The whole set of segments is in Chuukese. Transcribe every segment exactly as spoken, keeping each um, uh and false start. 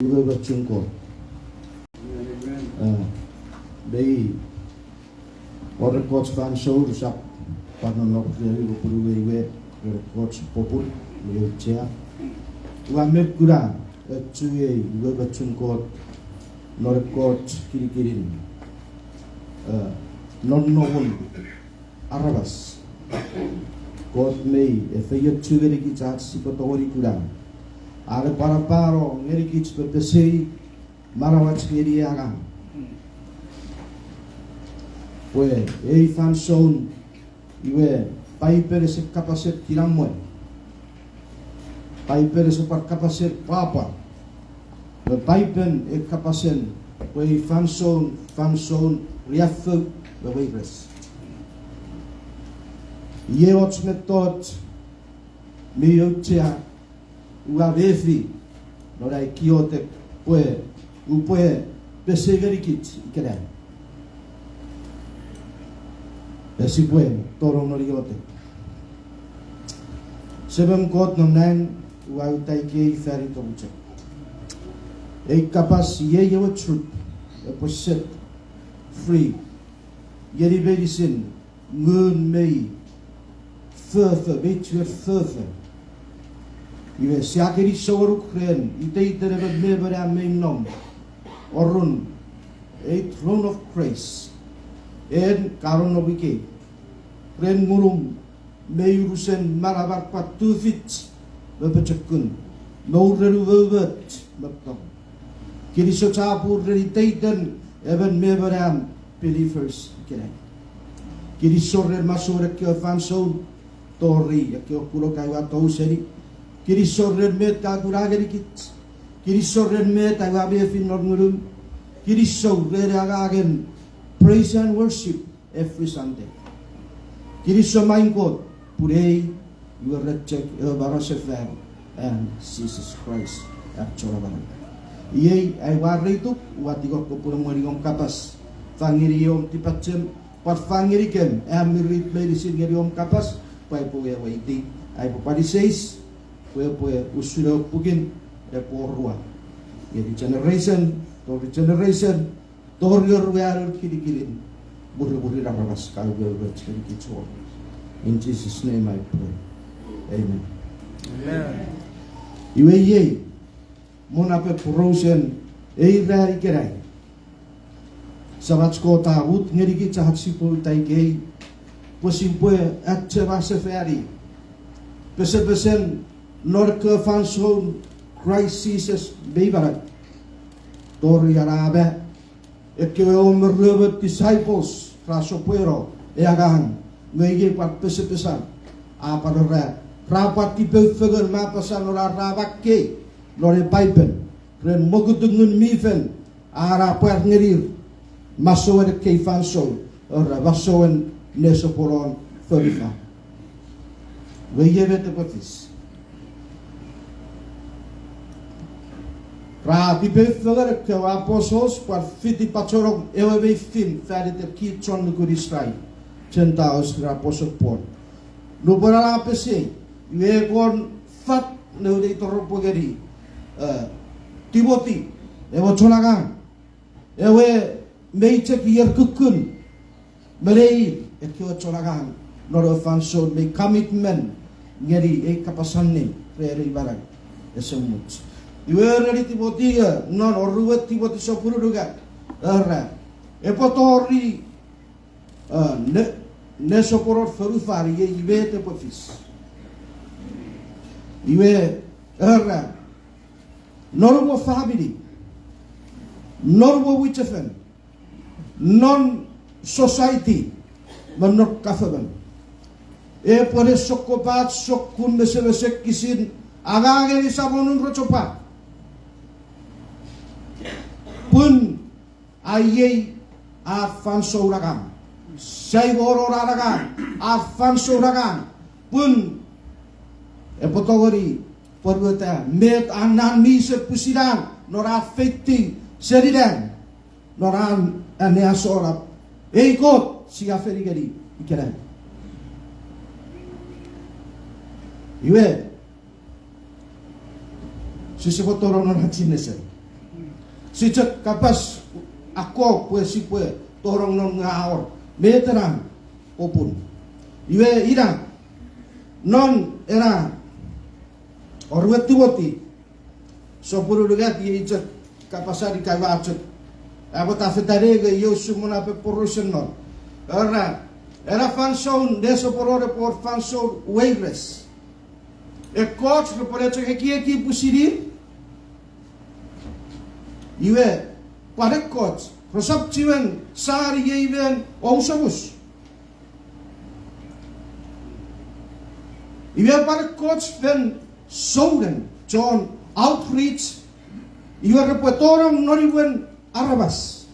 Iwe mochen Kot. Eh, mei wor ekkoch fansoun usap pwan nonnom remi pwe pupunu we iwe, wor ekkoch popun mi auchea. Ua men kuna, eh, chuen iwe mochen Kot non ekkoch kinikinin, eh, nonnomun aramas. Kot mei efeiochu ngenikich ach sipwe tongeni kuna, are pwan apano ngenikich pwe pesei manauach ngeni angang. Pwe ei fansoun, iwe, Paipen ese kapasen kinamwe. Paipen ese pwan kapasen pwapwa. Pwe Paipen e kapasen pwe ei fansoun, fansoun riaffou me weires. Iei och mettoch mi auchea ua mefi non ai iotek pwe upwe pesei ngenikich ikenai, e sipwe tonong non iotek. Semem Kot non nang, ua uta ikei fan iten chok ei kapas, iei ewe truth epwe set free ngeni meinisin ngun mei fofo, mei chuen fofo. Iwe sia kinisou ngonuk ren iteiten emon me emon a mei nom orun ei throne of grace, en ka nonnom ikei, ren ngunum mei unusen manaman pwan tufich me pochokun, me uren umoumoch me tong. Kinisou chapur ren iteiten emon me emon am believers ikenai. Kinisou ren masouen ekkewe fansoun tori ekkewe kunok aua tou seni. Kinisou ren met ka kuna ngenikich. Kinisou ren met aua mefi non ngunum. Kinisou ren angangen praise and worship every Sunday. Kinisou maing Kot, pun ei iwe ren chok ewe manausefan an Jises Kraist, ach Chon Amanau. Iei ai wareituk, ua tingor kopwe emweni om kapas fangeni om tipachem, pwan fangenikem am mirit meinisin ngeni om kapas, pwe aipwe weweiti, aipwe pwan iseis, pwe epwe usun ewe pukin, epwe orua ngeni generation tori generation, tori oruanun kinikinin, mwirimwirin aramas ka umoumoch ngenikich won. In Jesus' name I pray. Amen. Iwe iei, mo nape porausen ei ran ikenai. Samach Kot a mut ngenikich ach sipwe uta ikei, pwe sipwe achema sefani pesepesen non ekkewe fansoun Kraist Jises mei manau. Tori an a ma ekkewe engon me ruemon disciples ra sopweno ei angang, nge iei pwan pesepesan a pwan era, ra pwan tipeufengen me apasa non ar ra makkei non ei Paipen ren mokutukutun Ngun mi Fel a pwar ngenir masouen ekkei fansoun, era masouen nesoponon fonufan. Iwe iei met epwe fis. Ra tipeufengen ekkewe apostles pwan fiti pachenong ewe mei fin fan iten kich chon nukun Israel, Gentiles, ren aposel Paul. Nupwen a pesei, iwe a kon fat noun ei toropwe ngeni, eh, Timoti, ewe chon angang, ewe mei chok ier kukkun me neir ekkewe chon angang non ewe fansoun mei commitment ngeni ei kapas allim ren ei manau esemuch. Iwe ereni Timoti, eh, non oruen Timoti sopun unungat, era, epwe tori, eh, ne, nesoponon fonufan, iei met epwe fis. Iwe, era, non ewe famini, non ewe mwichefen, non society, me non government, epwe ne sokkopach sokkun mesemesekisin angangen samonun rochopwak. Pun a iei ar fansoun angang. Sia moron ar angang, ar fansoun angang. Pun epwe tongeni pwonueta met an nan mi seppusinan non ar feiti seni nang, non an anneasonap ei Kot sia fen ngeni ikenai. Iwe, sise pwan tonong non ach ei nesen. Sia chok kapas akkom pwe sipwe tonong non nge a wor met ena popun. Iwe ina, non ena oruen Timoti sopun unungat, iei chok kapasan ika ua chok, a, pwata fetanei nge iei usun mona pwe porausen non. Era, ena fansoun nesoponon epwe wor fansoun weires. Ekkoch repwe ne chok ekieki pwisin ir. Iwe, pwan ekkoch resap chiwen sani ei men omusomus. Iwe pwan ekkoch fen souneng chon outreach. Iwe repwe tonong non imwen aramas.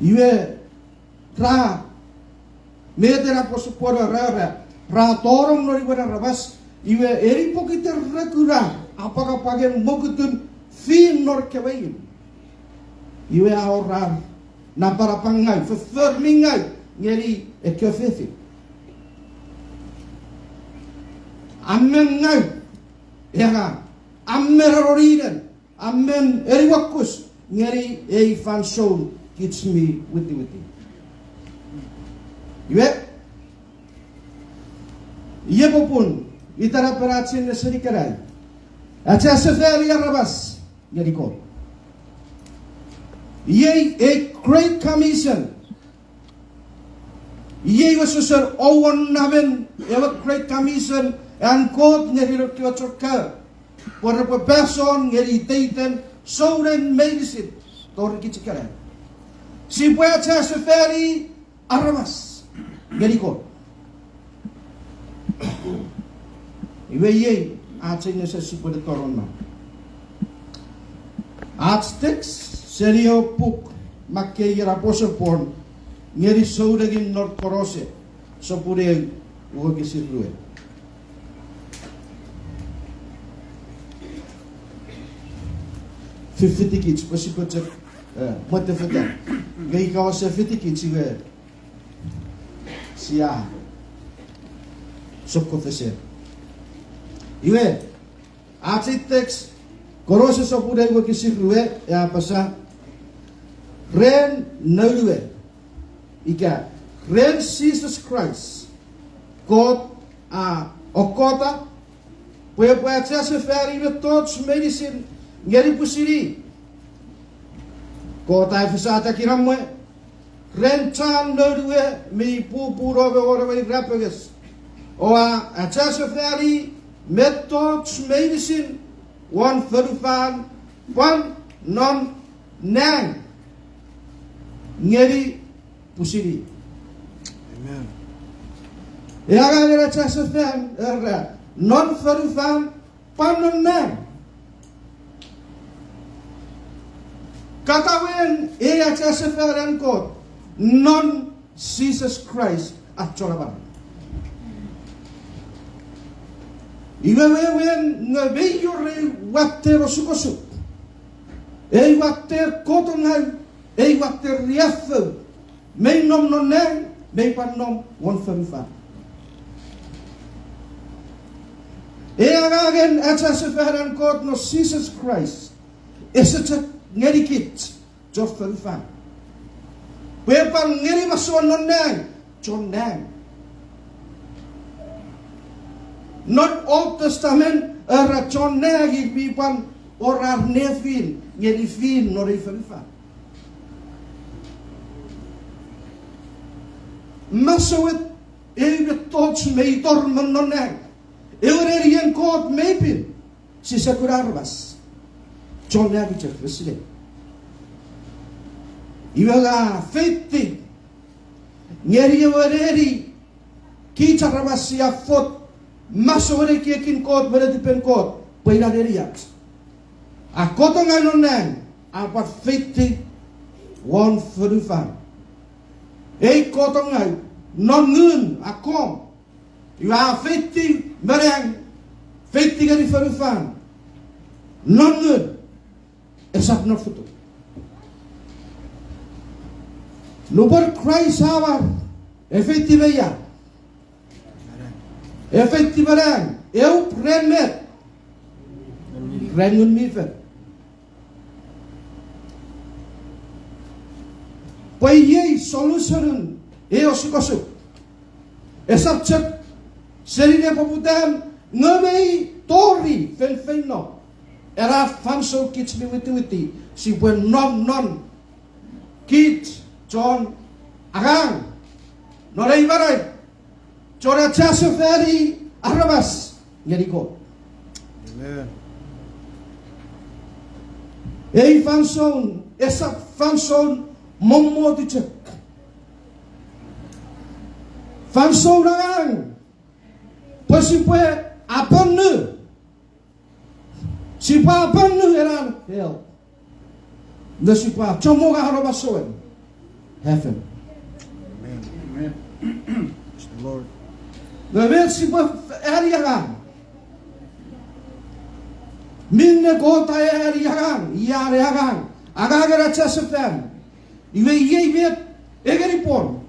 Iwe ra, met ena pwosopwono ra, ra, ra tonong non imwen aramas. Iwe eni pokiten ra kuna apwangapwangen mokutun fin nour kewe imw. Iwe a wor ar napanapan ngau, foffor mi ngau ngeni ekkewe fefin. A men ngau, era, a men anoninen, a men eniwokus ngeni ei fansoun kich mi witiwiti. Iwe, iei popun itenapen ach ei nesen ikenai: achasefani aramas ngeni Kot. Iei ei Great Commission. Iei wesewesen aewin namen ewe Great Commission an Kot ngeni noun kewe chon kaeo, pwe repwe pass on ngeni iteiten souneng meinisin tori kich ikenai. Sipwe achasefani aramas ngeni Kot. Iwe iei ach ei nesen sipwe ne tonong non. Ach text seni ewe puk Makkei ena pwosopwon ngeni sounengin non Kolose sopun eu, wokisin rue. Fifitikich pwe sipwe chok, e, mwetefetan. Nge ika ouse fitikich iwe sia sokkofesen. Iwe, ach ei text, Kolose sopun eu wokisin rue, e apasa, ren Noun we, ika ren Jises Kraist, Kot a okkota pwe epwe achasefani mettoch meinisin ngeni pwisin i. Kot a efisata kinamwe ren chan Noun we mi pupuno me won ewe irapenges, o a achasefani mettoch meinisin won fonufan, pwan non nang ngeni pwisin i. Amen. E angangen achasefan era non fonufan pwan non nang. Katawen ei achasefanen Kot non Jises Kraist ach Chon Amanau. Iwe wewen nge mei wor ei watten osukosuk, ei watten kotongau, ei watten riaffou, mei nom non nang, mei pwan nom won fonufan. Ei angangen achasefanen Kot non Jises Kraist ese chok ngenikich chon fonufan, pwe pwan ngeni masouen non nang chon nang. Non Old Testament era chon nang ir mi pwan wor ar nefin ngeni fin non ei fonufan. Masouen ei mettoch mei tor me non nang, ewe nenien Kot mei pin, sise kuna aramas, chon nang chok me sinei. Iwe a feiti ngeni ewe neni kich aramas sia fot masouen ekiekin Kot me netipen Kot pwe ina neniach. A kotongau non nang, a pwan feiti won fonufan. Ei kotongau non ngun akkom, iwe a feiti me nang, feiti ngeni fonufan non ngun, esap non futuk. Nupwen Kraist a war, e feiti me ia? E feiti me nang, e up ren met? Ren Ngun mi Fel. Pwe iei solution-un ei osukosuk. Esap chok seni nepoputan nge mei tori feinfeino. Ena fansoun kich mi witiwiti, sipwe nom non kich chon angang non ei manau, chon achasefani aramas ngeni Kot. Amen. Ei fansoun esap fansoun mommot chok. Fansoun angang pwe sipwe aponu, sipwe aponu ena hell, nge sipwe achommong aramas seni heaven. Amen. Praise the Lord. Nge met sipwe ani angang? Minne Kot a ani angang, i a ani angang, angangen achasefan. Iwe iei met e ngeni Pol,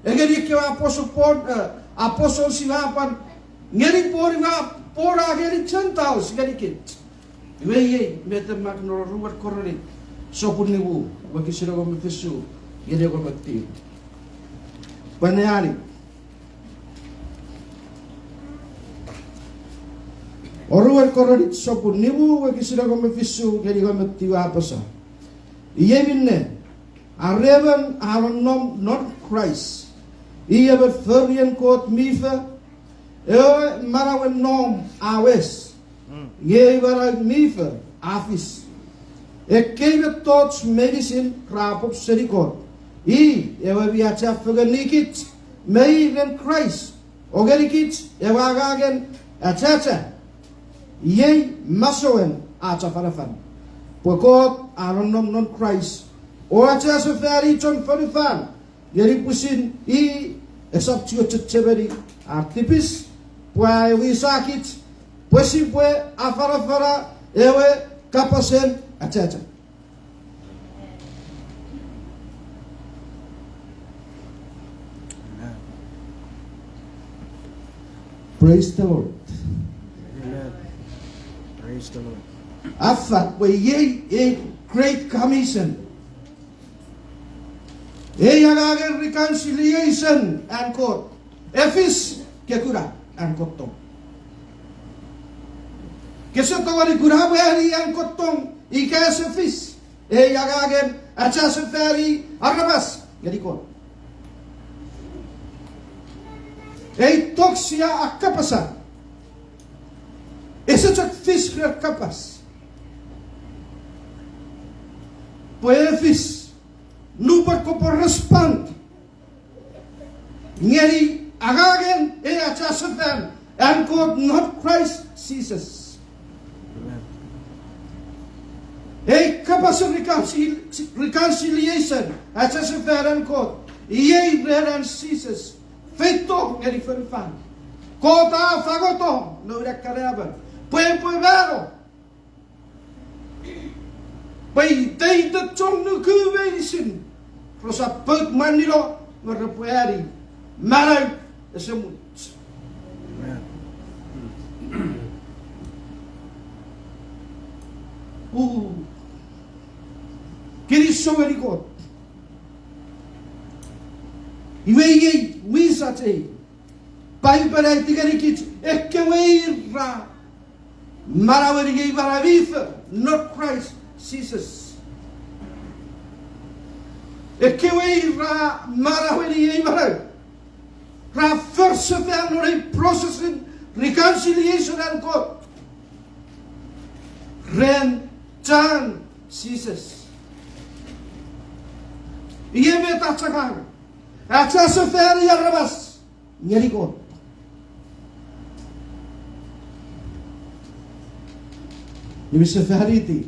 e ngeni ekkewe aposel Pol, eh, aposel, sia pwan ngeni Pol, iwe Pol a ngeni Gentiles ngeni kich. Iwe iei met e mak non oruan Korint sopun nimu, wokisin engon me fisu ngeni engon me tiu. Pwan eani. Oruan Korint sopun nimu, wokisin engon me fisu ngeni engon me tiu a apasa: Iei minne, are emon a nonnom non Kraist, i emon forien Kot mi fo, ewe manauen nom a wes, nge ei manau mi fo a fis. Ekkei mettoch meinisin ra pop seni Kot, i ewe mi achafengenikich me i ren Kraist, o ngenikich ewe angangen achacha. Iei masouen ach afanafan, pwe Kot a nonnom non Kraist o achasefani chon fonufan, ngeni pwisin i esap chiwen chechemeni ar tipis, pwe a ewisakich pwe sipwe afanafana ewe kapasen achacha. Praise the Lord. Amen. Praise the Lord. A fat pwe iei ei Great Commission. Ei angangen reconciliation an Kot, e fis ke kuna an Kot tong. Kese tongeni kuna mwanin an Kot tong ika ese fis ei angangen achasefani aramas ngeni Kot. Ei tok sia a kapasa, ese chok fis ren kapas, pwe e fis nupwen kopwe respond ngeni angangen ei achasefan an Kot non Kraist Jises. Ei kapasen reconcil-, reconciliation, achasefan an Kot, iei ren an Jises feito ngeni fonufan. Kot a fangoto noun ekkana emon pwe epwe mano, pwe iteiten chon nuku meinisin resap pout mwanino nge repwe ani manau esemuch. Kinisou ngeni Kot. Iwe iei wisach ei Paipen a aiti ngenikich ekkewe ir ra manaueni ei manau mi fo non Kraist Jises. Ekkewe ir ra manaueni ei manau, ra forsefan non ei process in reconciliation an Kot ren chan Jises. Iei met a chok angang, achasefani aramas ngeni Kot. Niwinsefaniti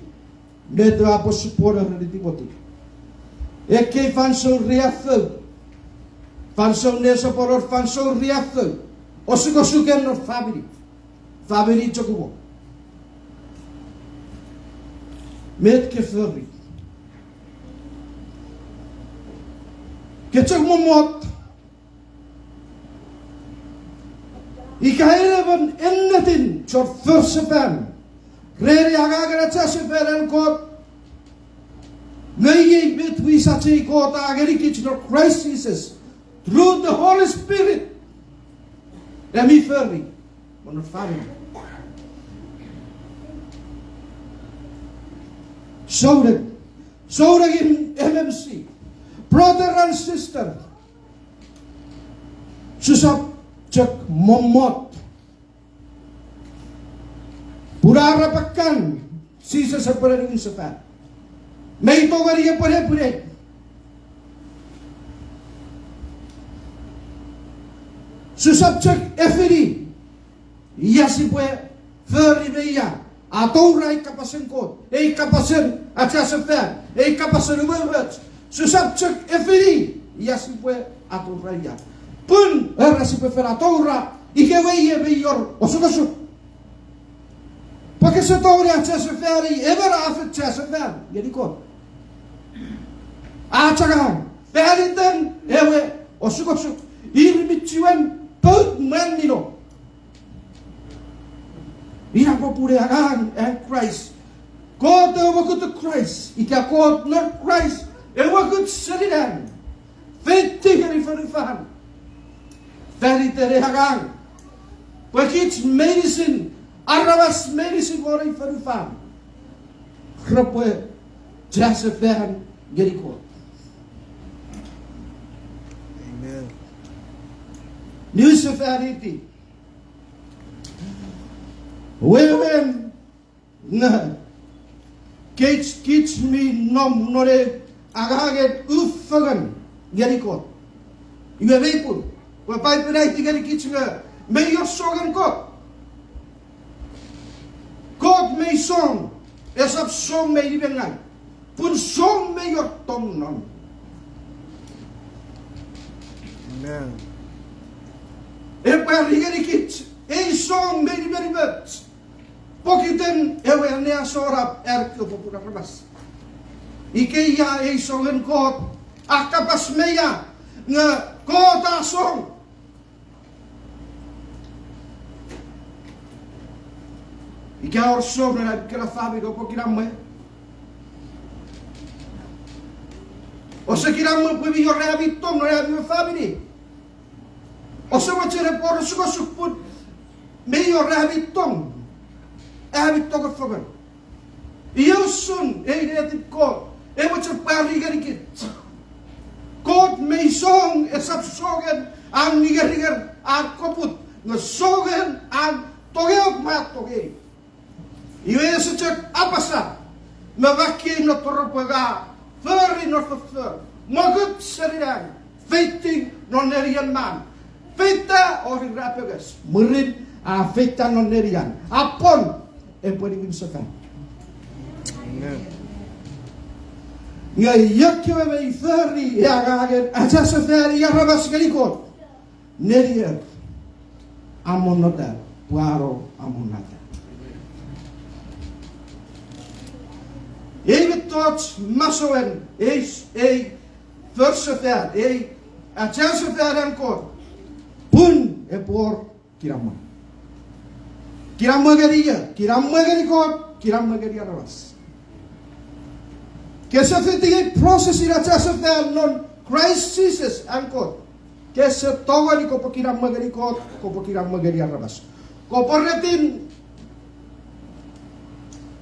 met ewe aposel Pol a ereni Timoti. Ekkei fansoun riaffou, fansoun nesoponon fansoun riaffou, osukosuken non famini, famini chok uwo. Met ke fori? Ke chok mommot ika en emon ennetin chon forsefan ren angangen achasefanin Kot, Nge iei met wisach ei Kot a ngenikich non Christ Jesus, through the Holy Spirit, e mi fori me non famini. Souneng, souneng in M M C, brother and sister, sisap chok mommot pun arapakan Jises epwe niwinsefan. Mei tongeni epwe nepwinei. Sisap chok efini ia sipwe fori me ia atoura ei kapasen Kot, ei kapasen achasefan, ei kapasen umoumoch. Sisap chok efini ia sipwe atoura ia. Pun era sipwe fen atoura ikewe ie mei wor osukosuk. Pwe kese tongeni achasefani emon a fen chasefan ngeni Kot. A chok angang fan iten ewe osukosuk, ir mi chiwen pout mwanino. Ina popun angang an Kraist. Kot ewe mokut Kraist, ika Kot non Kraist, ewe mokut seni nang, feitiw ngeni fonufan fan iten ei angang. Pwe kich meinisin, aramas meinisin won ei fonufan, repwe chasefan ngeni Kot. Amen. Niwinsefaniti wewen nge kich, kich mi nom non ei angangen u fengen ngeni Kot. Iwe mei pun, pwe Paipen a aiti ngeni kich nge mei wor songen Kot. Kot mei song, esap song mei nimengaw, pun song mei wor tong non. Amen. Epwe ri ngenikich ei song mei nimenimoch pokiten ewe anneasonap an kewe popun aramas. Ika ia ei songen Kot, a kapas me ia nge Kot a song. Ika wor song non ami kena famini oupwe kinamwe? Ouse kinamwe pwe mi wor ami tong non ami famini? Ouse mochen epwe wor osukosuk pun mi wor ami tong, ami tong fengen? Iei usun ei netip Kot e mochen pwari ngenikich. Kot mei song, esap songen an ningeringer, an koput, nge songen an tongei me tongei. Iwe ese chok apasa me makkei non toropwe nge a fori non foffor, mokut seni nang, feitiw non nenien man. Feita o irapenges, mwirin a feita non nenian, a pwon epwe niwinsefan. Amen. Nge ekkewe mei fori ei angangen achasefani aramas ngeni Kot, nenier a monnota pwe a no amonnata. Ei mettoch masouen ei, ei forsefan, ei achasefan an Kot, pun epwe wor kinamwe. Kinamwe ngeni ia? Kinamwe ngeni Kot, kinamwe ngeni aramas. Kese fiti ei process ina achasefan non Christ Jesus an Kot, kese tongeni kopwe kinamwe ngeni Kot, kopwe kinamwe ngeni aramas. Kopwe retin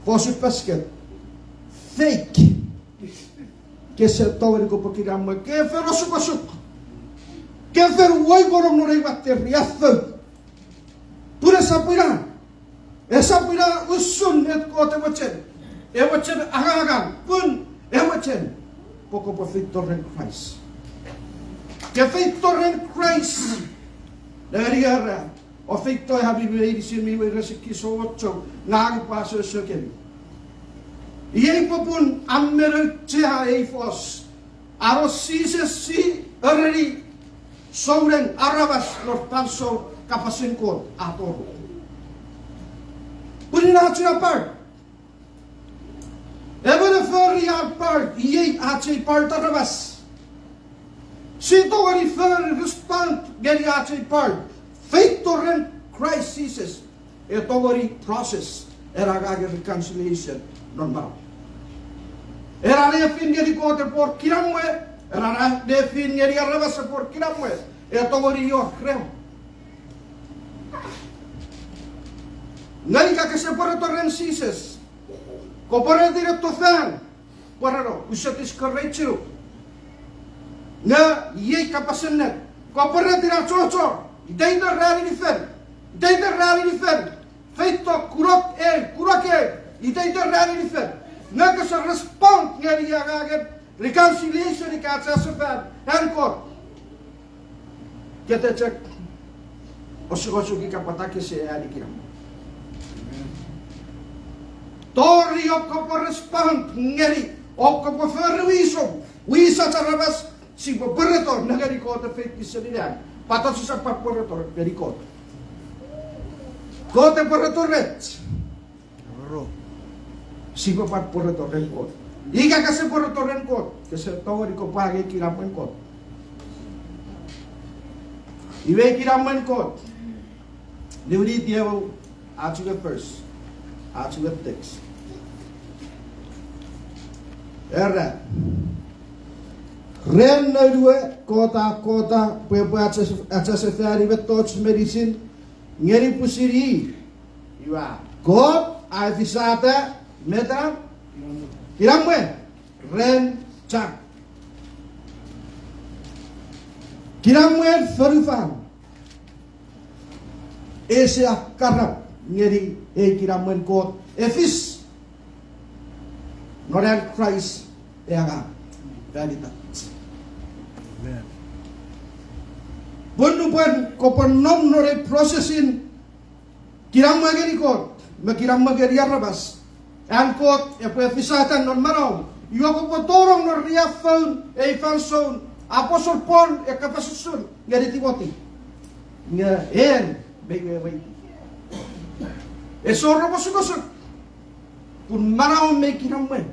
fosun pesket, fake. Kese tongeni kopwe kinamwe, ke fen osukosuk, ke fen woi konom non ei watte riaffou. Pun esap ina, esap ina usun met Kot e mochen. E mochen angangan pun e mochen pwe kopwe feito ren Kraist. Ke feito ren Kraist, nengeni era, o feito ami meinisin mi weires ekkis o ocho, ngang upwe asoso kemi. Iei popun a men auchea ei fos, a no Jises si ereni souneng aramas non fansoun kapasen Kot a tori. Pun ina ach ina part. Emon e fori an part, iei ach ei part aramas. Si tongeni fori respond ngeni ach ei part. Feito ren Kraist Jises e tongeni process ena angangen reconciliation non manau. Ena nefin ngeni Kot epwe wor kinamwe, ena nefin ngeni aramas epwe wor kinamwe, e tongeni wor rem. Nge ika kese pwereto ren Jises, kopwe pwereto ne tofan, pwereno, use discourage-inu. Nge iei kapas ennet, kopwe pwereto ne achocho, iteiten ranin fel, iteiten ranin fel, feito kunok ei, kunok ei, iteiten ranin fel. Nge kese respond ngeni angangen reconciliation ika achasefan an Kot, kete chok osukosuk ika pwata kese eani kinamwe. Tori om kopwe respond ngeni, om kopwe fori wisom, wisach aramas, sipwe pwereto nengeni Kot e feitiw seni nang. Pwata sisap pwan pwereto ngeni Kot? Kot e pwereto rech. Sipwe pwan pwereto ren Kot. Ika kese pwereto ren Kot, kese tongeni kopwe angei kinamwen Kot. Iwe kinamwen Kot, niwiniti ewe ach we verse, ach we text. Era, ren noun we Kot a kota pwe epwe achas-, achasefani mettoch meinisin ngeni pwisin i. Iwe, Kot a efisata meta? Kinamwe ren chang. Kinamwen fonufan ese akarap ngeni ei kinamwen Kot e fis non an Kraist e angang fan itach. Pun nupwen kopwe nom non ei process-in kinamwe ngeni Kot me kinamwe ngeni aramas, an Kot epwe efisata non manauom. Iwe kopwe tonong non riaffoun ei fansoun, aposel Paul e kapas usun ngeni Timoti, nge en mei weweiti. Ese wor osukosuk, pun manauom mei kinamwe.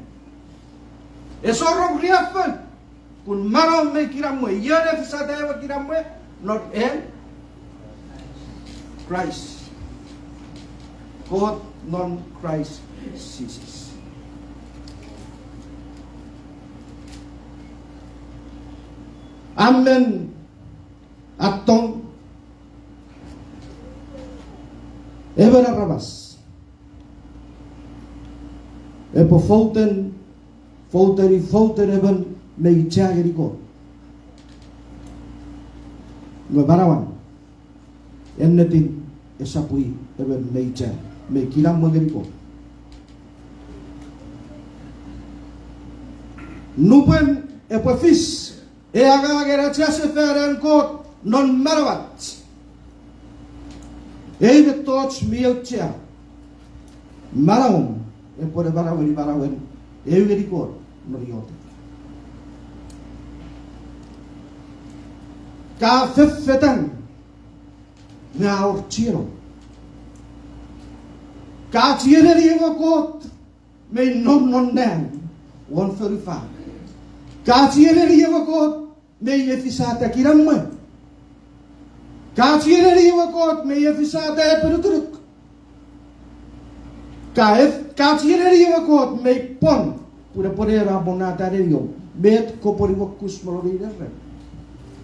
Ese wor riaffou, pun manauom mei kinamwe. Ion a efisata ewe kinamwe? Non an Kraist. Kot non Kraist Jises. A men attong emon aramas epwe fouten, fouten, fouten emon mei cha ngeni Kot. Nge manauan ennetin esap i emon mei cha, mei kinamwe ngeni Kot. Nupwen epwe fis ei angangen achasefanin Kot non manauach, ei mettoch mi auchea, manauom epwe ne manaueni manauen eu ngeni Kot non iotek. Ka fefetan nge a wor chienom. Ka chieneni ewe Kot mei nom non nang won fonufan. Ka chieneni ewe Kot mei efisata kinamwe. Ka chieneni ewe Kot mei efisata epinukunuk. Ka ef-, ka chieneni ewe Kot mei pwon, pun epwe ne ammonata neniom met kopwe niuokus me non ei ran.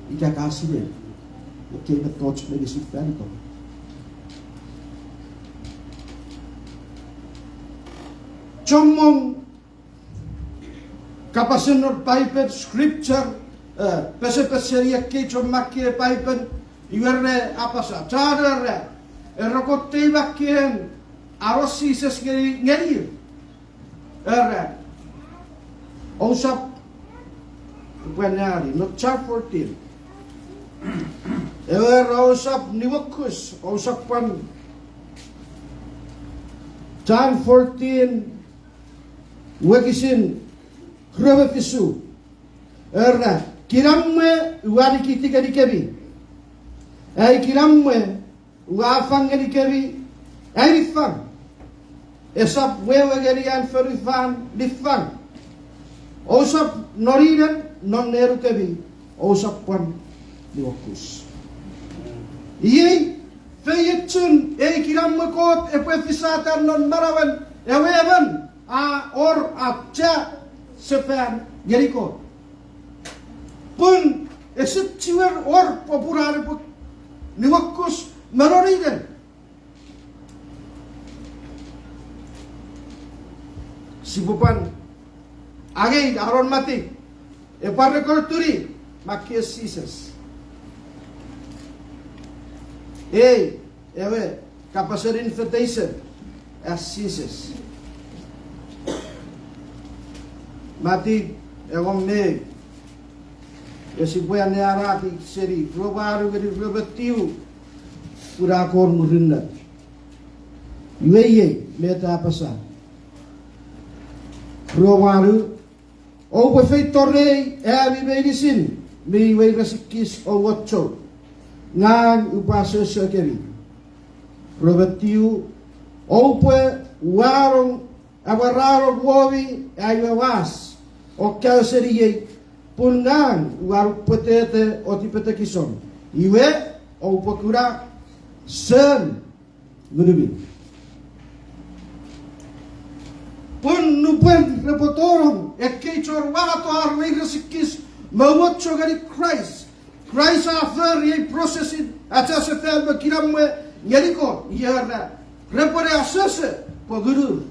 Ika ka sinei ekkei mettoch meinisin fan itom. Chommong kapasen non Paipen, scripture, eh, pesepes seni ekkei chon makkei Paipen, iwe re apasa, John era, era Kot tei makkei, aros Jises ngeni, ngenir. Era, ousap, pwan nani, non John fourteen. Ewe era ousap niuokus, ousap pwan. John fourteen, wokisin rue me fisu. Era, kinamwe ua nikiti ngenikemi. Ai kinamwe ua fang ngenikemi, ai niffang. Esap wewe ngeni an fonufan niffang. Ousap noninen non nenukemi, ousap pwan niuokus. Iei feiochun ei kinamwe Kot epwe efisata non manauen ewe emon a wor a cha sefan ngeni Kot. Pun ese chiwen wor popun an epwe niuokus me non inen. Sipwe pwan angei anon mati, epwe record-uni makkei Jises. Ei, ewe kapasen invitation an Jises. Mati, ewe me, e sipwe anneanaki seni rue wanu ngeni rue me tiu, pun a kon murinno. Iwe iei met a apasa. Rue wanu, oupwe feito rei ami meinisin mi weiresikis o wochou, ngang upwe asoso kemi. Rue me tiu, oupwe wanong, awarano womi ai we was, o kaeo seni ei, pun ngang ua upwetete o tipetekison, iwe oupwe kuna sen Ngun mi Pun nupwen repwe tonong ekkei chon wato ar weiresikis me wochou ngeni Kraist, Kraist a fori ei prosesin achasefan me kinamwe ngeni Kot, iwe repwene asoso pwe ngunur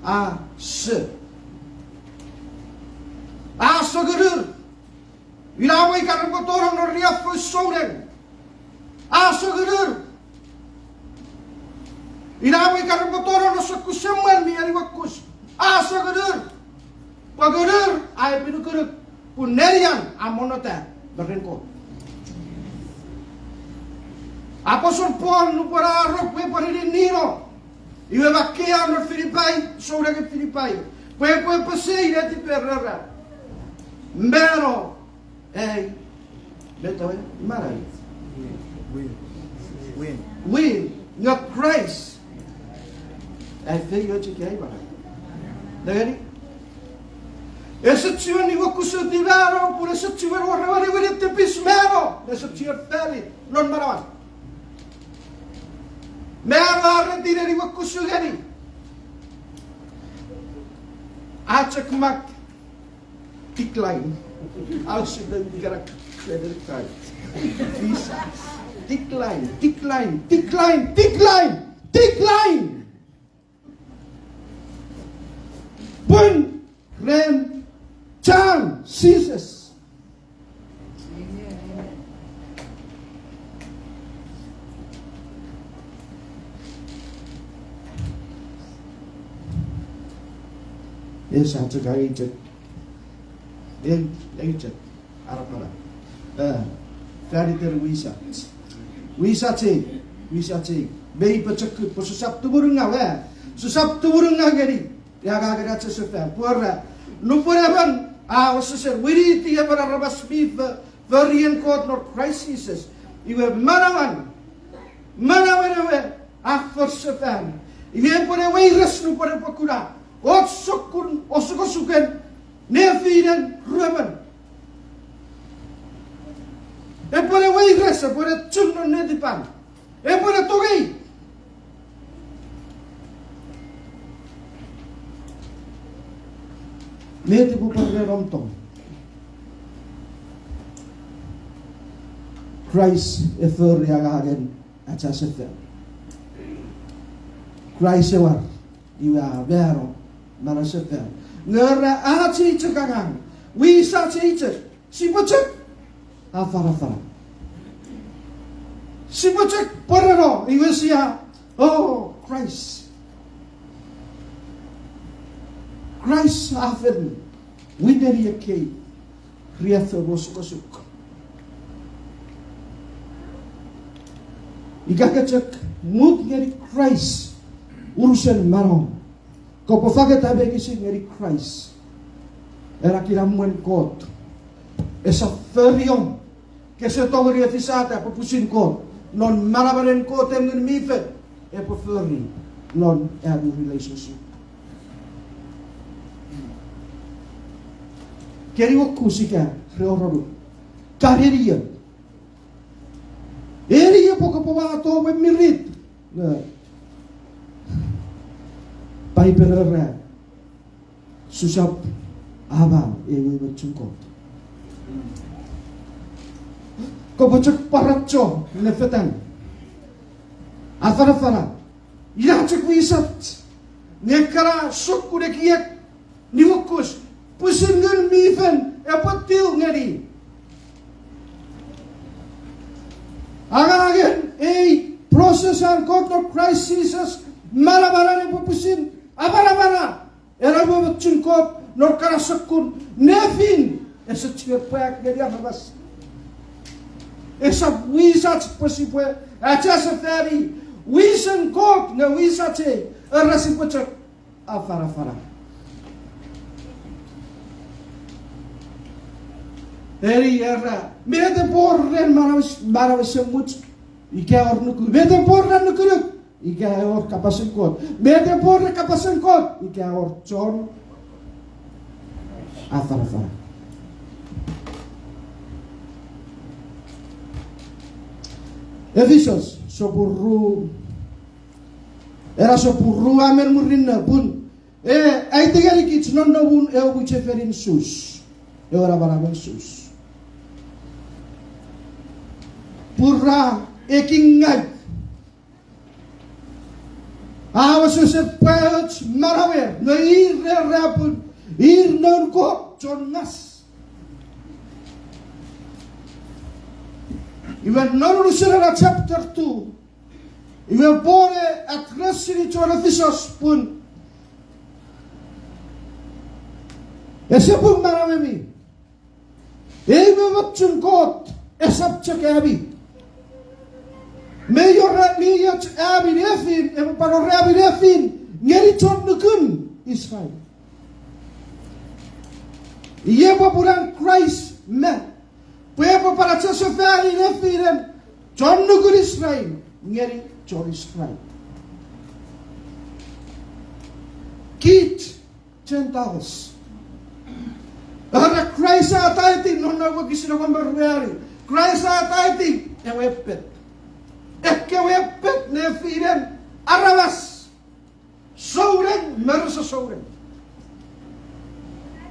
a se. A se ngunur. Ina mwo ika repwe tonong non riaffou souneng, a se ngunur. Ina mwo ika repwe tonong non sokkun semwen mi eniwokus, a se ngunur. Pwe ngunur a epinukunuk, pun nenian a monnota me ren Kot. Aposel Paul nupwen a rong pwe epwe ninnino, iwe makkei a non Filipai, souneng Filipai, pwe epwe pesei netiper, era, mano ei, met ewe, manau, win, nge Kraist a feiochukei manau. Nengeni, ese chiwen niwokusuti mano pun ese chiwen wor ewe niwinin tipis mano, ese chiwen fori non manauan. Mano a reti ne niwokusu ngeni, a chok mak decline. Au sipwe ikerak credit card, visa, decline, decline, decline, decline, decline. Pun ren chan Jises. Esa chok angei chok, en, angei chok, arapala, eh, faniten wisach. Wisach ei, wisach ei. Mei pochokun pwe sisap tumunungaw, eh, sisap tumunungaw ngeni angangen achasefan. Pwe ra, nupwen emon a wesewesen winiti emon aramas mi fo-, forien Kot non Kraist Jises, iwe manauen, manauen ewe a for sefan, iwe epwene weires nupwen epwe kuna och sokkun osukosuken nefinen ruemon. Epwene weires, epwene chun non netipan, epwene tongei. Met epwe pwan ren om tong? Kraist e fori angangen achasefan. Kraist e war, iwe a mano manausefan. Nge ra ach ei chok angang, wisach ei chok, sipwe chok afanafana. Sipwe chok pwereno, iwe sia, oh, Kraist. Kraist a fen wineni ekkei riaffou osukosuk. Ika ke chok mut ngeni Kraist unusen manauom, kopwe fangeta meinisin ngeni Kraist, ena kinamwen Kot esap fori om. Kese tongeni efisata pwe pwisin Kot, non manamanen Kot en Ngun mi Fel, epwe fori non ami relationship. Keni wokus ika re oronu, ka neniei, eni epwe kopwe wato mwen mirit. Paipen era, sisap Aman ewe mochen Kot. Kopwe chok pworacho ne fetan. Afanafana. Ina chok wisach. Nge ekkana sokkun ekiek niuokus pwisin Ngun mi Fel epwe tiu ngeni. Angangen ei process an Kot non Kraist Jises, manamanan epwe pwisin amanamana. Ena ewe mochen Kot non ekkana sokkun nefin, ese chiwen pwak ngeni aramas. Esap wisach pwe sipwe achasefani wisen Kot nge wisach ei, era sipwe chok afanafana. Eni era, met epwe wor ren manau, manau esemuch ika wor nuku? Met epwe wor ren nukunuk ika wor kapasen Kot? Met epwe wor ren kapasen Kot ika wor chon afanafana? Efisos sopun ru, ena sopun ru a men murinno pun, e, aiti ngenikich nonnomun ewe mwichefenin Jus, ewe namanamen Jus, pun ra ekingau, a wesewesen pwaoch manauer, nge ir ra era pun ir noun Kot chon ngas. Iwe non unusen ena chapter two, iwe Paul e address-ini chon Efisos pun ese pung manauemi. Ei ewe mochen Kot esap chok ami. Mi wor, mi och ami nefin, epwe pwan wor ami nefin ngeni chon nukun Israel. Iei popun an Kraist me, pwe epwe pwan achasefani nefinen chon nukun Israel ngeni chon Israel, kich Gentiles. Are Kraist a aiti non ewe wokisin engon me ruanu, Kraist a aiti ewe epet, ekkewe epet nefinen aramas, souneng me rese souneng.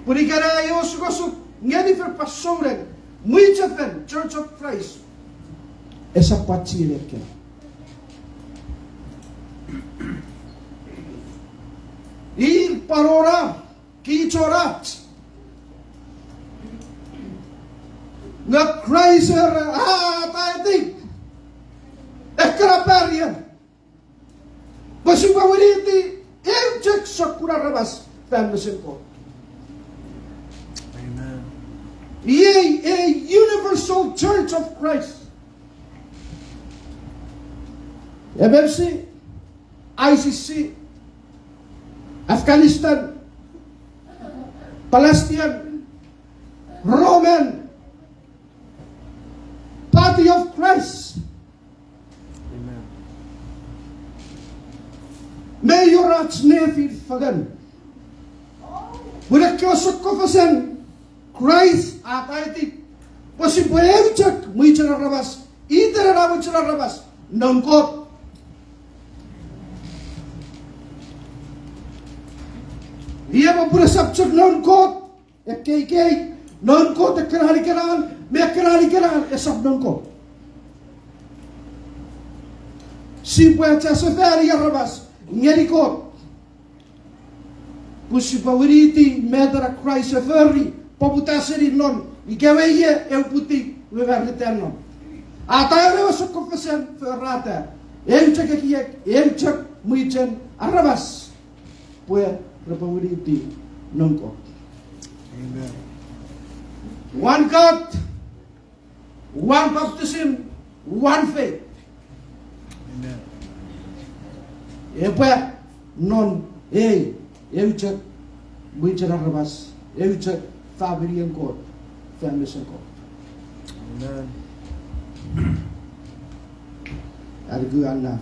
Pun ika ei osukosuk ngeni fen pwan souneng, mwichefen Church of Christ esap pwan chienei ekkena. Ir pwan wor, kich wor ach. Nge Kraist era a aiti ekkena barrier pwe sipwe winiti eu chok sokkun aramas fan mesen Kot. Iei a universal Church of Christ. M M C, I C C, Afghanistan, Palestine, Roman, body of Christ. Mei wor ach nefin fengen. Pun ekkewe sokkofesen Kraist a aiti pwe sipwe eu chok mwichen aramas, itenapen mwichen aramas, noun Kot. Iei popun esap chok noun Kot ekkei, noun Kot ekkena ikenan, me ekkena ikenan esap noun Kot. Sipwe achasefani aramas ngeni Kot pwe sipwe winiti met ena Kraist a fori, poputa seni non ikewe ie eu puti we marita non. A atai ewe sokkofesen forata eu chok ekiek, eu chok mwichen aramas pwe repwe winiti noun Kot. One God, one baptism, one faith. Epwe non ei eu chok mwichen aramas, eu chok faminien Kot fan mesen Kot. Anuku, anaf.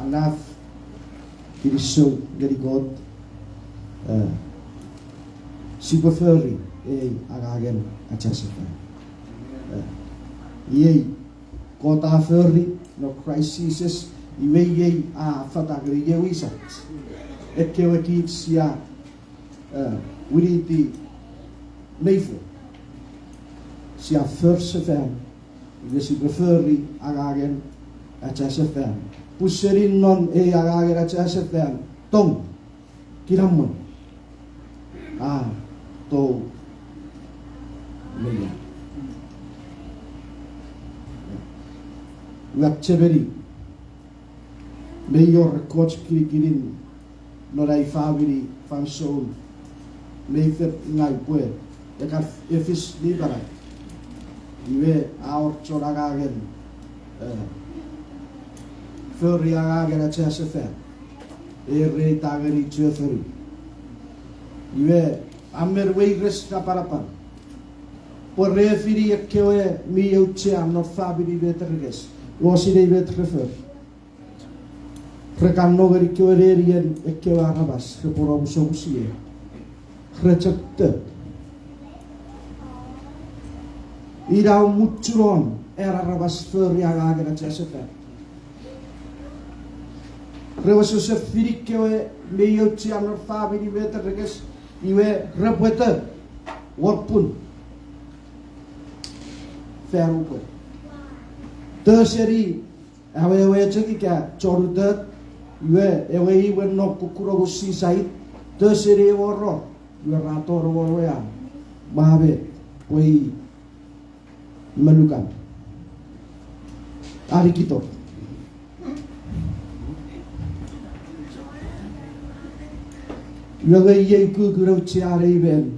Anaf, kinisou ngeni Kot, e, sipwe fori ei angangen achasefan. E, iei Kot a fori non Kraist Jises, Iwe iei a fata ngeni ei wisach. Ekkewe kich sia, eh, winiti mei fo. Sia for sefan. Iwe sipwe fori angangen achasefan. Pun seni non ei angangen achasefan, tong, kinamwe, a tou me ia. Ua chechemeni, mei wor ekkoch kinikinin non ai famini fansoun mei fen ngai pwe ekan efis mi manau. Iwe a wor chon angangen, eh, fori angangen achasefan, e reita ngeni chofonu. Iwe a men weires napanapan pwe re fini ekkewe mi auchea non famini me terekes, o sinei met re for. Re kan no ngeni kewe nenien ekkewe aramas repwe no musomusie. Re chok to. Ina muchunon an aramas fori angangen achasefan. Re wesewesen fini kewe mi auchea non famini me terekes, iwe repwe to wor pun fan upwe to seni awewe chok ika chon utot, iwe ewe imwen non kukkunongun Sisait, to seni ewe oro, iwe ra tonong won ewe an, mwa met, pwe i me nukan, a nikitok. Iwe iei ukukun auchean ei men,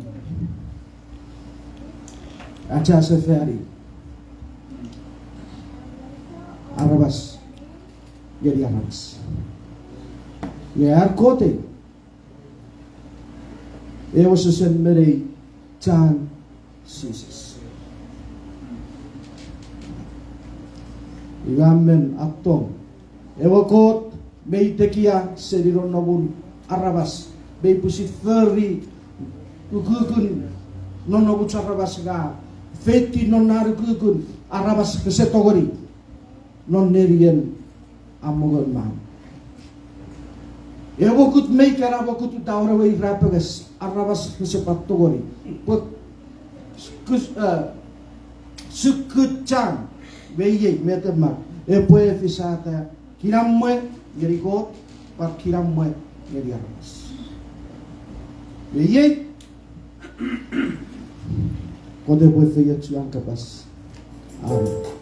achasefani aramas ngeni aramas. Nge ar Kot ei, e wesewesen menei chan Jises. Iwe a men attong, ewe Kot mei tekia seni nonnomun aramas, mei pwisin fori ukukun nonnomuch aramas, nge feiti non an ukukun aramas rese tongeni non nenien an mongon man. Ewe mokut mei kan a mokututa won ewe irapenges, aramas rese pwan tongeni. Pwe sukkut, eh, sukkut chan, me iei met e mak, epwe efisata kinamwe ngeni Kot, pwan kinamwe ngeni aramas. Me iei, Kot epwe efeiochu an kapas. Amen.